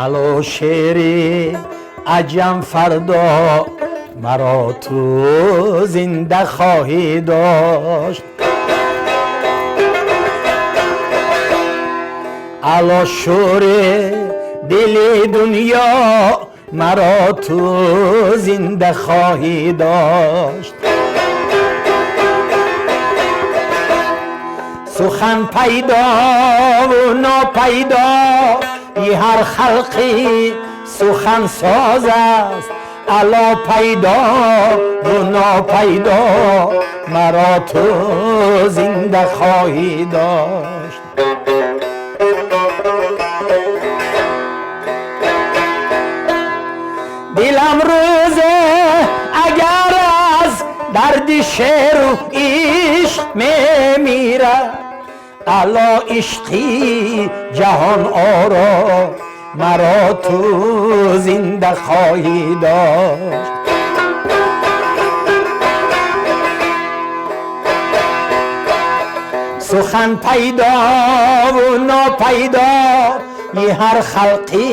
Ало шери аҷам фардо маро ту зинда хоҳӣ дошт. Ало шури дили дунё маро ту зинда хоҳӣ дошт. Сухан пайдо ва нопайдо ҳар халқи сухан соз аст. Ало пайдо ва нопайдо маро ту зинда хоҳӣ дошт. Дилам рӯзе агар аз дарди шеру ишқ мемирад, ало ишқи ҷаҳон оро маро ту зинда хоҳӣ дошт. Сухан пайдо ва нопайдо ҳар халқи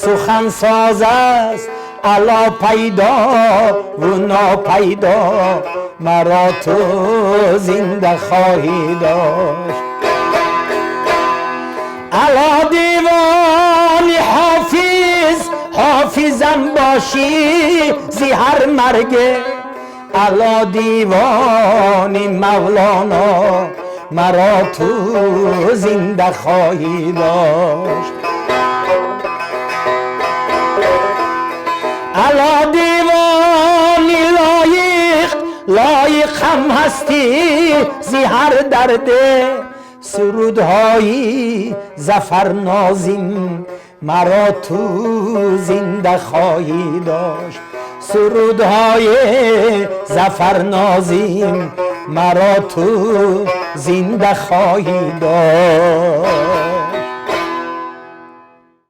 сухан соз аст. Ало пайдо ва нопайдо маро ту зинда хоҳӣ дошт. Ало девони ҳофиз ҳофизам бошӣ зи ҳар марге. Ало девони Мавлоно маро ту зинда хоҳӣ дошт. Ало девони лоиқ лоиқам ҳастӣ зи ҳар дарде. Сурудҳои зафарнозим маро ту зинда хоҳӣ дошт. Сурудҳои зафарнозим маро ту зинда хоҳӣ дошт.